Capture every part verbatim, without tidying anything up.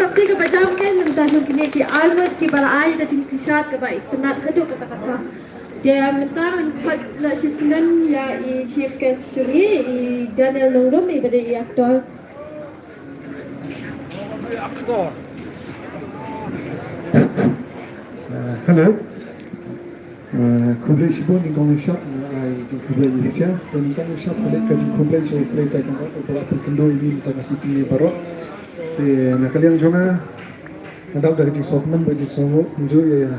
Te kaba jam kein mynta jong kine ki artwork kiba la ai da ka jingpyrsad kaba itynnad haduh katta katta. Te mynta ngan khot la shisien ïa i chief guest jong ngi, i Daniel Nongrum, iba dei i actor. Uh, hello. Uh, khublei shibun, nyngkong nyngshap nga ai jingkhublei ïa phi sha. Te nyngkong nyngshap nga leit ka jingkhublei sha u Blei Trai Kynrad uba la pynkhyndew ïa ngi mynta ka sngi baroh. Te na ka liang jong nga, nga dap da ka jingsngewkmen bad jingsngewnguh kumjuh ïa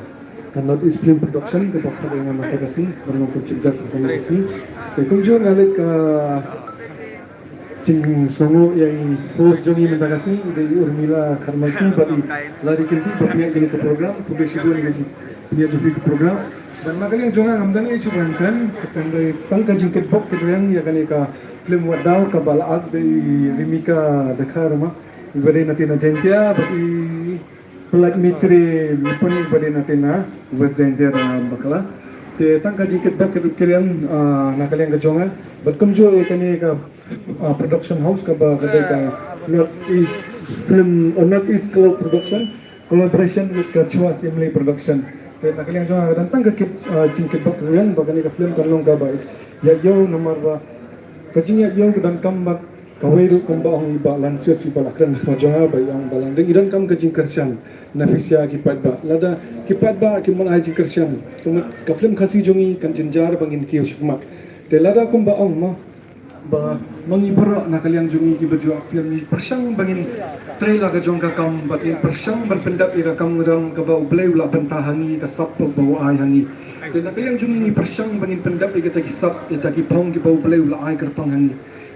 ka North East Film Production kaba khot ïa nga mynta ka sngi ban long kum chief guest mynta ka sngi. Te kumjuh nga leit ka jingsngewnguh ïa i host jong ngi mynta ka sngi, i dei i Urmila Kharmaiti bad i Larry Kynti ba pynïaid kane ka program. Khublei shibun ïa ka jingpynïaid jong phi ka program. Bad na ka liang jong nga ngam don ei shuh ban kren, tang dei tang ka jingkitbok kitrwiang ïa kane ka film Wat Daw kaba la act da i Rimika Dkhar ma, iba dei na tei na Jaintia, bad i Pynlait Mitri Lipon iba dei na tei na West Jaintia da bakla. Te tang ka jingkitbok kitrwiang, ah, na ka liang ka jong nga. Bad kumjuh ïa kane ka, ah, production house kaba ka dei ka North East Film, uh, North East Cloud Production, collaboration with ka Chwa Simli Production. Te na ka liang jong nga ka don tang ka kit, ah, jingkitbok kitrwiang ba kane ka film kan long kaba ïaid ïew namar ba ka jingïaid ïew ka donkam bad kawei ruh kumba ong i Bah Lansius iba la kren ha khmat jong nga ba i ong ba la dei i donkam ka jingkyrshan na phi sha ki paidbah. Lada ki paidbah kim ai jingkyrshan, ka mut ka film Khasi jong ngi kan jynjar ba ngin kiew shakhmat. Te lada kumba ong ma ba ma ngi baroh na ka liang jong ngi kiba ju act film ngi pyrshang ba ngin trei la ka jong ka kam bad ngin pyrshang ban pyndep ïa ka kam kaba U Blei u la bynta ha ngi, ka sap ba u ai ha ngi. Te na ka liang jong ngi ngi pyrshang ba ngin pyndep ïa kita ki sap, ïa kita ki phong kiba U Blei u la ai kyrpang ha ngi.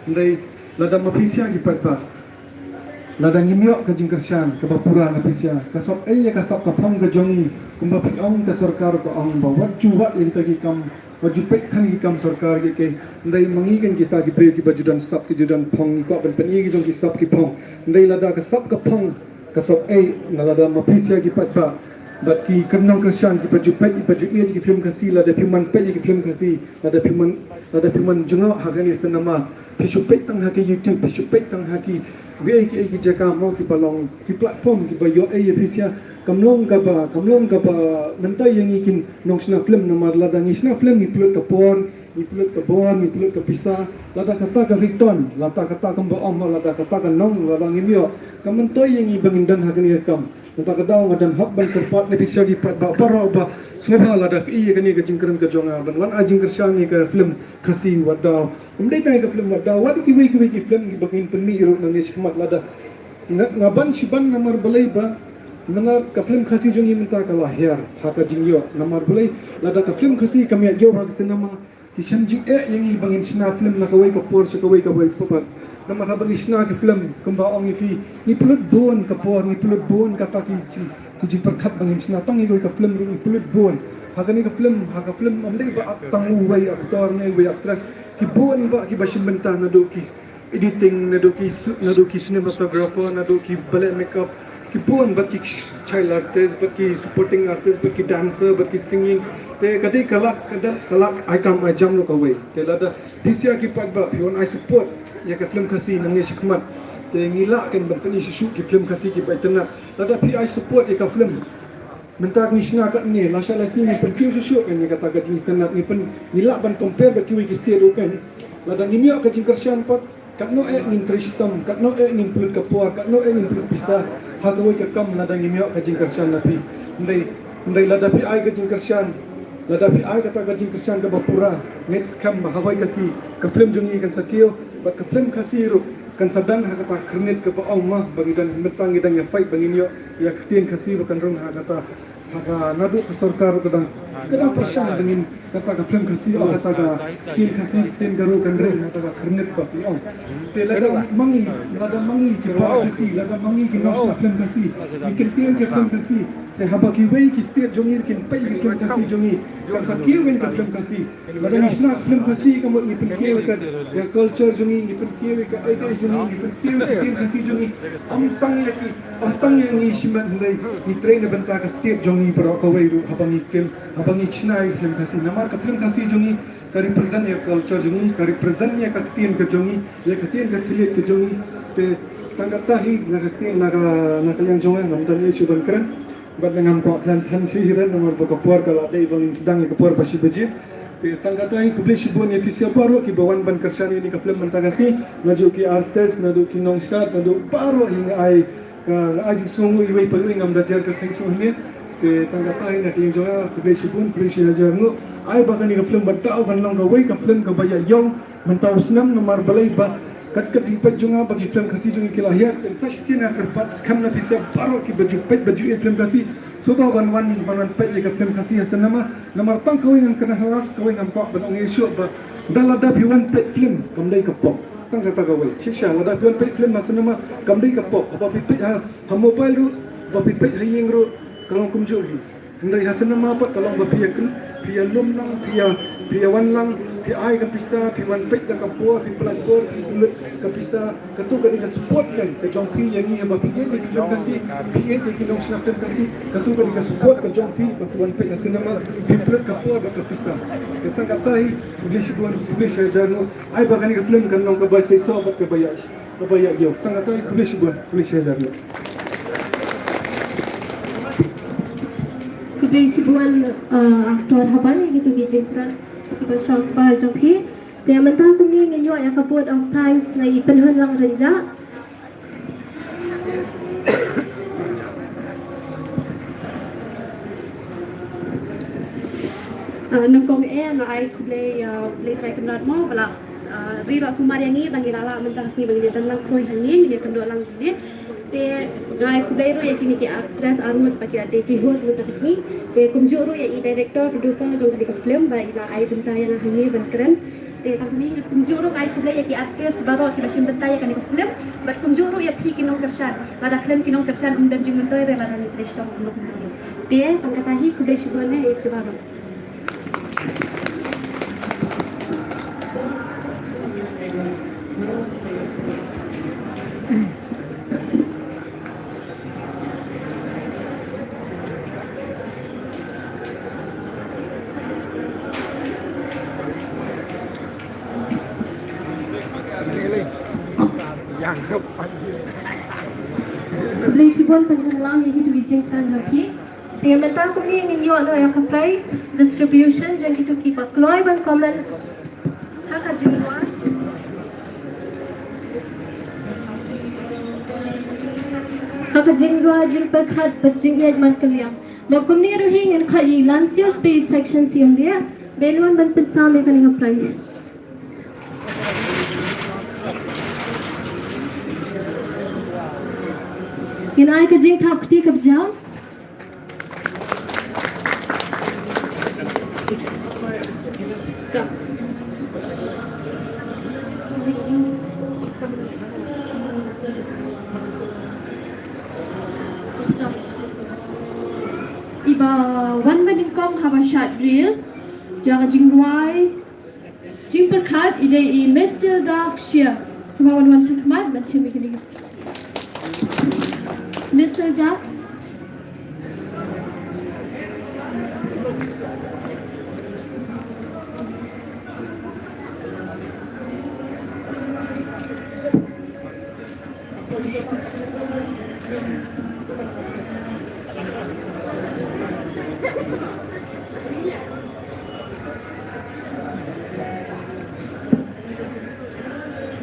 Hynrei lada ma phi sha ki paidbah, lada ngim ïoh ka jingkyrshan kaba pura na phi sha, ka sap ei ïa ka sap ka phong ka jong ngi, kumba phi ong ka sorkar ka ong ba wat ju wad ïa kita ki kam, wat ju peit than ki kam sorkar ki, ki. Hynrei ma ngi kein kita ki briew kiba ju don sap ki ju don phong, ngi kwah ban pyni ki jong ki sap ki phong. Hynrei lada ka sap ka phong ka sap ei, na lada ma phi sha ki paidbah bad ki kynnoh kyrshan kiba ju peit, kiba ju ïeit ki film Khasi, lada phi man peit ïa ki film Khasi, lada phi man, lada phi man jngoh ha kane ka cinema, phi shu peit tang ha ka YouTube, phi shu peit tang ha ki, kiei kiei ki jaka mo kiba long ki platform kiba ïoh ei ïa phi sha. Kam long kaba, kam long kaba myntoi ïa ngi ki nongshna film namar lada ngi shna film ngi pynlut ka por, ngi pynlut ka bor, ngi pynlut ka pisa. Lada kata ka return, lada kata kumba ong ma, lada kata ka nong, lada ngim ïoh, kam myntoi ïa ngi ba ngin don ha kane ka kam. Mynta ka daw nga don hok ban kyrpad na phi sha ki paidbah baroh ba sngewbha lada phi ïohi ïa kane ka jingkren ka jong nga ban wan ai jingkyrshan ïa ka film Khasi Wat Daw. Ym dei tang ïa ka film Wat Daw, wat ïa kiwei kiwei ki film kiba ngin pynmih ruh nangne shakhmat lada. Nga, nga ban shi ban namar balei ba, namar ka film Khasi jong ngi mynta ka la hiar ha ka jingïoh. Namar balei, lada ka film Khasi kam ïaid ïew ha ka cinema, ki shem jingeh ïa ngi ba ngin shna film na kawei ka por sha kawei, kawei ka por. Namar haba ngi shna ki film kumba ong ïa phi, ngi pynlut bun ka por, ngi pynlut bun kata ki jing, ki jingpyrkhat ba ngin shna tang ïa kawei ka film ruh ngi pynlut bun. Ha kane ka film, ha ka film ym dei ba tang uwei actor ne uwei actress, ki bun ba kiba shim bynta naduh ki editing, naduh ki su-, naduh ki cinematographer, naduh kiba leh makeup, ki bun bad ki child artist, bad ki supporting artist, bad ki dancer, bad ki singing. Te ka dei ka lad, ka dei ka lad ai kam ai jam ruh kawei. Te lada phi sha ki paidbah phi wan ai support ïa ka film Khasi nangne shakhmat, te ngi lah kein ban pyni shuh shuh ki film Khasi kiba itynnad. Lada phi ai support ïa ka film, mynta ngi shna katne, lashai lashisngi ngi pynkiew shuh shuh kein ïa kata ka jingitynnad, ngi pyn, ngi lah ban compare bad kiwei ki state ruh kein. Lada ngim ïoh ka jingkyrshan pat, katno eh ngin trei shitom, katno eh ngin pynlut ka por, katno eh ngin pynlut pisa ha kawei ka kam lada ngim ïoh ka jingkyrshan na phi. Hynrei, hynrei lada phi ai ka jingkyrshan, lada phi ai kata ka jingkyrshan kaba pura, ngeit skhem ba ha kawei ka sngi ka film jong ngi kan sa kiew bad ka film Khasi ruh kan sa don ha kata ka khyrnit kaba ong ma ba ngi dang, mynta ngi dang ïa fight ba ngin ïoh ïa ka ktien Khasi ba kan rung ha kata. Ha ka, naduh ka sorkar ka dang, ka dang pyrshang ba ngin kata ka film Khasi, oh, kata ka ktien Khasi, ktien Garo kan rung ha kata ka khyrnit ba ki ong. Te lada ma ngi, lada ma ngi ki para Khasi, lada ma ngi ki nongshna film Khasi, ngi kyntiew ïa ka film Khasi. Te haba kiwei ki state jong ngi kin peit ïa ka film Khasi jong ngi, kan sa kiew ïa ka film Khasi. Lada ngi shna film Khasi ka mut ngi pynkiew ïa ka, ïa ka culture jong ngi, ngi pynkiew ïa ka, ïa ka jong ngi, ngi pynkiew ïa ka ktien Khasi jong ngi. Ym tang ïa ki, ym tang ïa ngi shimet, hynrei ngi trei na bynta ka state jong ngi baroh kawei ruh. Haba ngi kem, haba ngi shna ïa ka film Khasi, namar ka film Khasi jong ngi ka represent ïa ka culture jong ngi, ka represent ïa ka ktien ka jong ngi, ïa ka ktien ka khlieh ka jong ngi. Te Tang kata hi na ka, na ka, na ka liang jong nga ngam don ei shuh ban kren. Bad ngam kwah kren than shuh hi ren namar ba ka por ka la dei ban sdang ïa ka por ba shi baje. Te tang kata hi khublei shibun ïa phi sha baroh kiba wan ban kyrshan ïa kane ka film mynta ka sngi. Naduh ki artist, naduh ki nongshad, naduh baroh hi nga ai, nga ai jingsngewnguh iwei pa iwei, ngam da jer kyrteng shuh hangne. Te tang kata hi na ka liang jong nga khublei shibun, khublei shi hajar nguh. Ai ba kane ka film ba dei ban long kawei ka film kaba ïa ïong mynta u snem namar balei ba kat kat jingpeit jong nga ba ki film Khasi jong ngi ki la hiar, te sa shisien nga kyrpad skhem na phi sha baroh kiba ju peit ba ju ïohi film Khasi. Sngewbha ban wan, ban wan peit ïa ka film Khasi ha cinema. Namar tang kawei ngan kren ha last, kawei ngam kwah ban ong ei shuh ba da lada phi wan peit film kam dei ka pop. Tang kata kawei. Shisha lada phi wan peit film ha cinema kam dei ka pop. Haba phi peit ha, ha mobile ruh, ba phi peit ha ïing ruh, ka long kumjuh hi. Hynrei ha cinema pat ka long ba phi ïa kyn, phi ïa lum lang, phi ïa, phi ïa wan lang, phi ai ka pisa, phi wan peit da ka por, phi pynlait por, phi pynlut ka pisa. Katu ka dei ka support kan ka jong phi ïa ngi, ba phi ïeit ïa ki film Khasi, phi ïeit ïa ki nongshna film Khasi. Katu ka dei ka support ka jong phi ba phi wan peit ha cinema, phi pynlut ka por bad ka pisa. Te tang kata hi, khublei shibun, khublei shi hajar nguh. Ai ba kane ka film kan long kaba seisoh bad kaba ïa, kaba ïa ïoh. Tang kata hi, khublei shibun, khublei shi hajar nguh. Khublei shibun, uh, Actor Haban, ïa kitu ki jingkren kiba shong spa jong phi. Te mynta kumne ngin ïoh ïa ka vote of thanks na i Pynhun Langrinjah. Ah, nyngkong eh nga ai khublei ïa U Blei Trai Kynrad mo ba la, ah, ri la sumar ïa ngi ba ngi la lah mynta ka sngi ba ngin ïa don lang khroi hangne, ngin ïa kynduh lang hangne. Te nga ai khublei ruh ïa kine ki actress arngut ba ki la dei ki host mynta ka sngi. Te kumjuh ruh ïa i director, producer jong kane ka film ba i la ai bynta ïa nga hangne ban kren. Te tang kane nga kumjuh ruh nga ai khublei ïa ki artist baroh kiba shim bynta ïa kane ka film. Bad kumjuh ruh ïa phi ki nongkyrshan. Lada khlem ki nongkyrshan ym don jingmyntoi re, lada ngi pdiang shtong ym don jingmyntoi. Te tang kata hi, khublei shibun ïa phi baroh. Khublei shibun Pynhun Lang ïa kitu ki jingkren jong phi. Te mynta kumne ngin ïoh noh ïa ka prize distribution jong kitu kiba kloi ban comment ha ka jingrwai, ha ka jingrwai jingpyrkhat bad jingïeit man ka liang. Bad kumne ruh hi ngin khot ïa i Lancius bad i Section C M D A ba wan ban pynsam ïa kane ka prize. Ngin ai ka jingthap kti kaba jam. Iba wan ba nyngkong haba shad reel jong ka jingrwai jingpyrkhat i dei i Mister Dak Shia. Sngewbha wan wan sha khmat ban shim ïa kine. Mister Dak.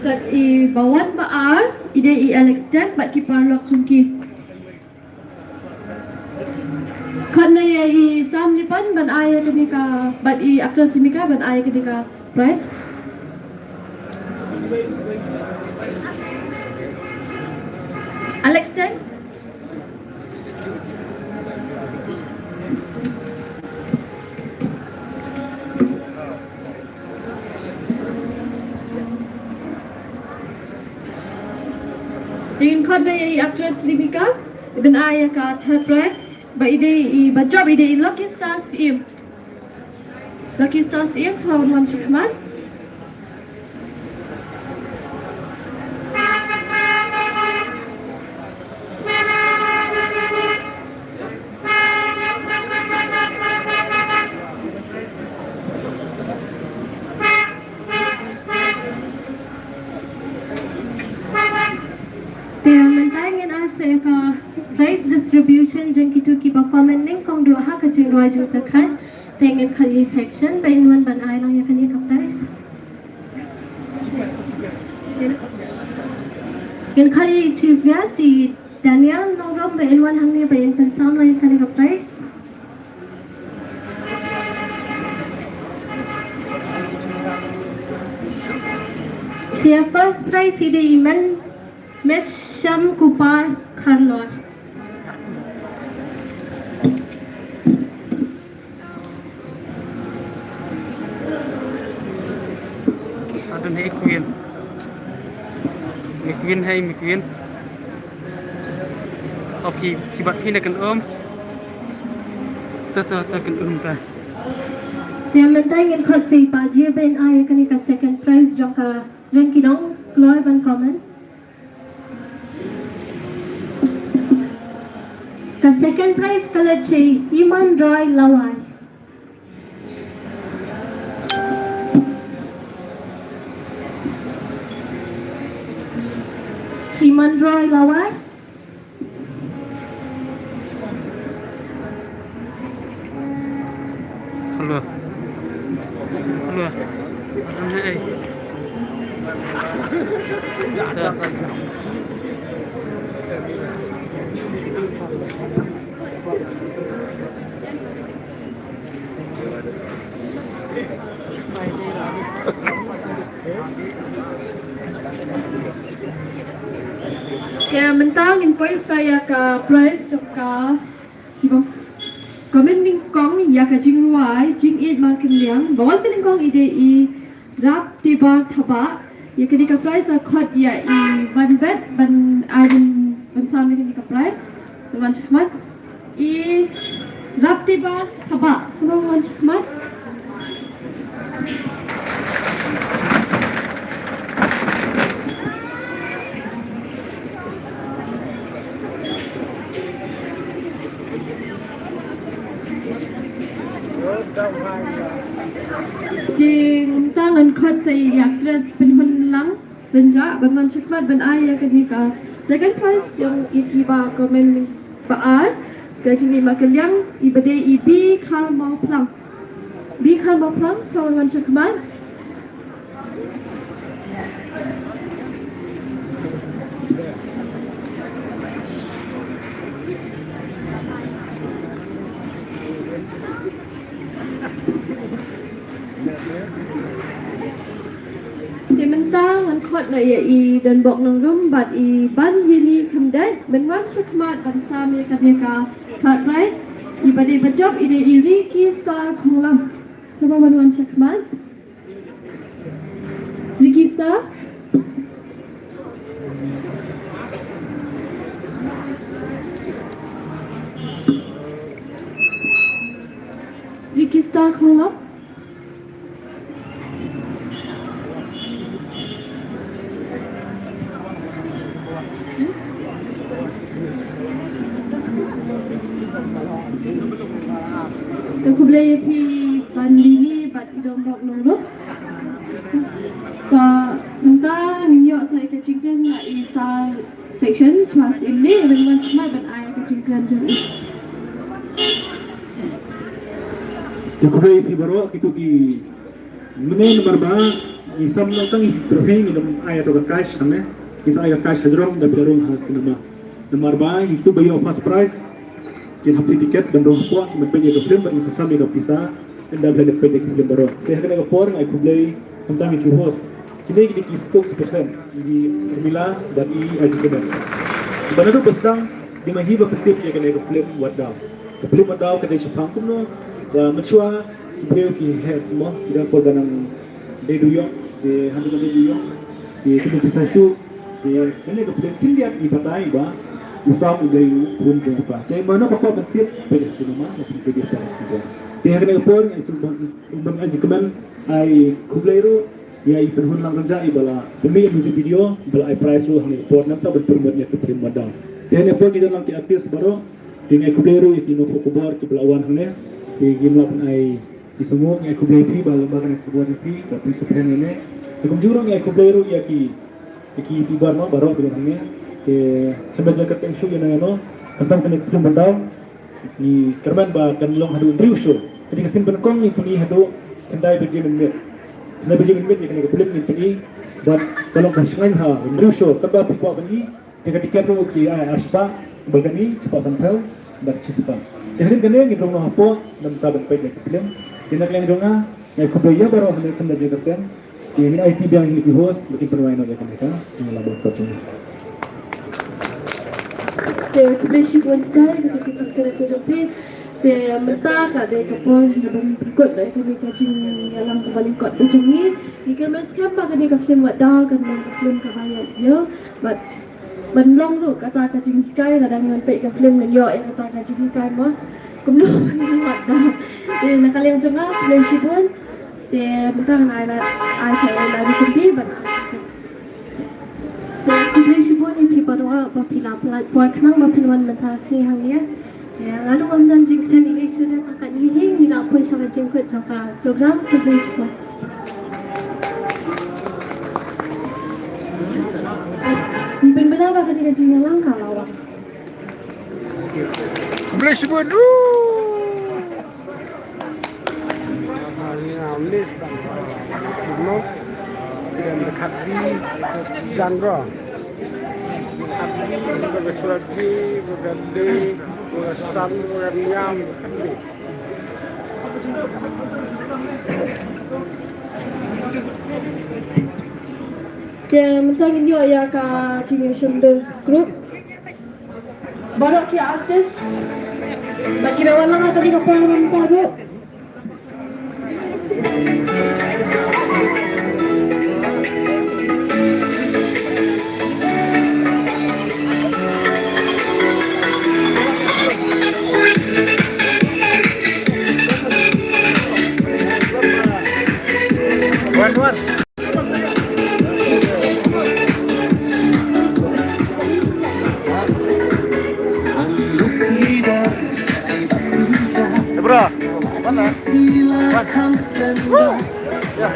Kat i ba wan ba ar, i dei i Alex Ten bad ki paralok jong ki. Khot noh ïa i Sam Lipan ban ai ïa kane ka, bad i actress Jimika ban ai ïa kane ka prize. Alex Ten. Te ngin khot noh ïa i actress Rebecca ban ai ïa ka third prize. Ba i dei i, ba jop i dei i Lucky Star Syiem. Lucky Star Syiem, sngewbha wan sha khmat. Sa ïa ka prize distribution jong kito kiba comment nyngkong duh ha ka jingrwai jingpyrkhat. Te ngin kylli section ba in wan ban ai lang ïa kane ka prize. Ngin kylli chief guest i Daniel Nongrum ba in wan hangne ba in pynsam lang ïa kane ka prize. Te ïa first prize i dei i Mesham Kupar Kharlor. Adon hei Queen. Hei Queen, hei Queen. Op hi, hi bat hi na kan um. Ta ta ta kan um ta. Te mynta ngin khot sa i Pajir ba in ai ïa kane ka second prize jong ka jong ki nongkloi ban comment. Ka second prize ka la jia i Iman Roy Lawai. Iman Roy Lawai. Hello. Hello. Hey. Te mynta ngin poi sa ïa ka prize jong ka kiba comment nyngkong ïa ka jingrwai Jingïeit Markynliang. Ba wan ka nyngkong i dei i Raptiba Thabah. Ïa kane ka prize la khot ïa i Van Bet ban ai ban ban sam ïa kane ka prize. Ban wan shakhmat. I Raptiba Thabah, sngewbha wan shakhmat. Te mynta ngan khot sa i actress Pynhunlang Rynjah ban wan shakhmat ban ai ïa kane ka second prize jong i kiba comment ba ar ka Jingïeit Markynliang iba dei i Bi Kharmawphlang. Bi Kharmawphlang, sngewbha wan shakhmat. Te mynta ngan khot noh ïa i Donbok Nongrum bad i Banhini Khymdeit ban wan shakhmat ban sam ïa kane ka third prize. Iba dei ba jop i dei i Ricky Star Khonglam. Sngewbha ban wan shakhmat. Ricky Star. Ricky Star Khonglam. Te khublei ïa phi Banhini bad i Donbok Nongrum. Te mynta ngin ïoh sa ïa ka jingkren na i Sir Section Shwaz Imli, ban wan shakhmat ban ai ïa ka jingkren jong i. Te khublei ïa phi baroh kito ki Mynne namar ba ngi sam noh tang i trophy, ngi nym ai ïa ka cash hangne. Ngi sa ai ïa ka cash hajrong da phi la rung ha cinema. Namar ba ngi tu ba ïoh first prize kin hap ticket ban rung hapoh, ban peit ïa ka film, ban sa sam ïa ka pisa. Ynda ba la peit ïa ka film baroh. Te ha kane ka por nga ai khublei khamtam ïa ki host. Kine ki dei ki spokesperson, i Urmila bad i Ajikmen. Ba naduh ba sdang dei ma hi ba pyntip ïa kane ka film Wat Daw. Ka film Wat Daw ka dei shaphang kumno ba mynshuwa ki briew ki heh sngewbha, ki don por ba nang dei duyong, dei hangne dei duyong, dei kynduh pisa shuh, dei kane ka film khyndiat ngi batai ba u Sam u dei u khun jong u kpa. Te mano ka kwah ban tip, peit ha cinema, ka film khyndiat ka film. Te ha kane ka por ngi sngewbha ban ai jingkmen, ai khublei ruh ïa i Pynhun Langkynjah iba la pynmih ïa music video, ba la ai prize ruh hangne ka por, nangta ban promote ïa ka film Wat Daw. Te hangne ka por ngi don lang ki artist baroh, te ngi ai khublei ruh ïa ki nongkhoh khubor kiba la wan hangne. Te ngim lah ban ai ki sngewbha, ngi ai khublei ïa phi ba lyngba kane ka khubor jong phi ba phi sngewthuh ïa ngi. Te kumjuh ruh ngi ai khublei ruh ïa ki, ïa ki YouTuber mo baroh kiba don hangne. Te hynda jia ka teng shu ïa no ïa no, khamtam kane ka film ban daw, ngi kyrmen ba kan long haduh hynriew show. Kane ka sien ban kong ngi pyni haduh khyndai baje mynmiet. Khyndai baje mynmiet ïa kane ka film ngi pyni bad ka long ka shngaiñ ha hynriew show. Katba phi kwah ban ïohi, te ka tiket ruh ki ai ar spah, balkani spah sanphew bad shi spah. Te hadien kane ngin rung noh hapoh, namar ban peit ïa ka film. Te na ka liang jong nga, nga ai khublei ïa baroh hangne khamtam jong ka film. Te ngin ai ti biang ïa ki host ba kin pynwai noh ïa kane ka, ïa la bot ka jong. Te khublei shibun sir, ïa ka jingkyrkhu ka jong phi. Te mynta ka dei ka por sha ban pynkut ïa kane ka jingïalang kaba lyngkot ka jong ngi. Ngi kyrmen skhem ba kane ka film Wat Daw kan long ka film kaba ïa ïa. Bad ban long ruh kata ka jinghikai, lada ngan peit ka film ngan ïoh ïa kata ka jinghikai mo. Kumno ban Wat Daw. Te na ka liang jong nga, khublei shibun. Te mynta ngan ai la, ai sa la di kumpi ban ai. Te khublei shibun ïa phi baroh ba phi la pynlait por khnang ba phin wan mynta sngi hangne. Te nga ruh ngam don jingkren ei ei shuh, tang katne hi ngi la poi sha ka jingkut jong ka program. Khublei shibun. Ngi pynbna ba kane ka jingïalang ka la wan. Khublei shibun. Te mynta ngin ïoh ïa ka jingïashim bynta group. Baroh ki artist ba ki dei wan lang ha kane ka por mynta ruh. Wan, wan. Hey, bro. Mana? Wan. Woo. Ya.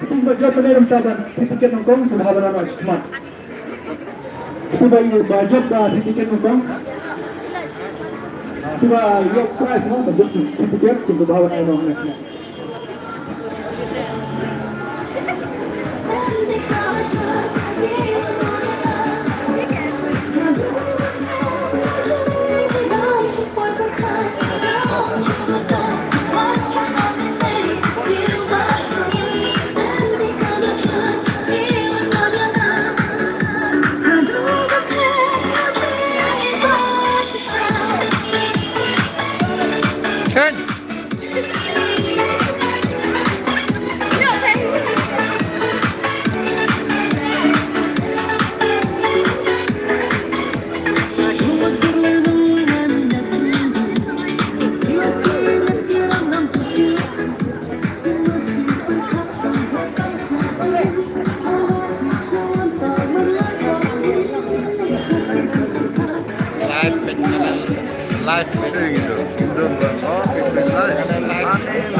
Kumba jop ne rum taban, tiket nyngkong, sngewbha ban ai khmat. Kumba ïa ba jop ba tiket nyngkong. Kumba ïa prize mo, ba jop tiket, sngewbha ban ai khmat. Live page na, live page. Live page.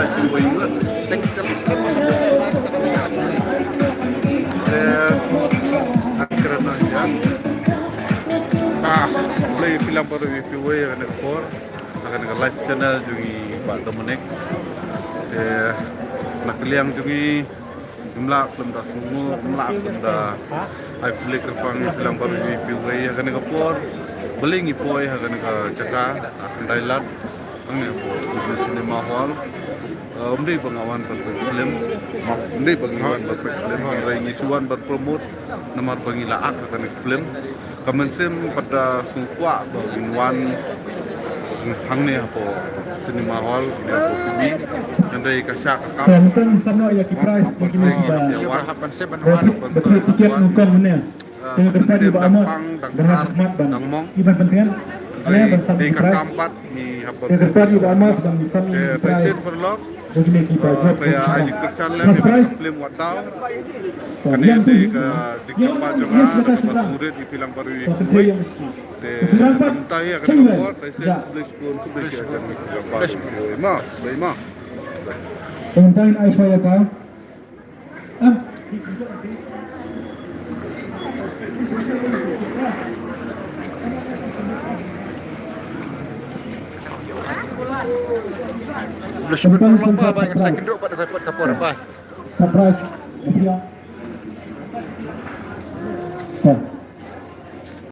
Baroh ïa phi uwei ha kane ka por, ha kane ka live channel jong i Bah Dominic. Te na ka liang jong i, ngim lah khlem da sngewnguh, ngim lah khlem da ai khublei kyrpang ïa phi lang baroh ïa phi uwei ha kane ka por. Balei ngi poi ha kane ka jaka, ha Khyndai Lad, hangne hapoh Uju Cinema Hall. Eh, ym dei ba nga wan ban peit film, ym dei ba ngi wan ban peit film, hynrei ngi shu wan ban promote namar ba ngi la act ha kane ka film. Ka mynsiem pat da sngewkwah ba ngin wan hangne hapoh cinema hall, ne hapoh P B. Hynrei ka shah ka kam. Tang samno ïa ki prize, ki ban seh ban wan, ban seh ban wan. Tang ban seh ban pang, dang kar, dang mong. Hynrei dei ka kam pat ngi hap ban seh ban wan. Te sa shisien paralok, sa ïa ai jingkyrshan lem ïa ka film Wat Daw. Kane dei ka jingkyrpad jong nga, kaba sngewrit ïa phi lang baroh ïa phi uwei. Te kumta ïa kane ka por, sa shisien khublei shibun, khublei shibun ïa phi lang baroh ïa phi uwei. Ma, bye ma. Tang ai sa ïa ka. Khublei shibun paralok ba, ba ngan sa kynduh pat ha ka por ba. Surprise.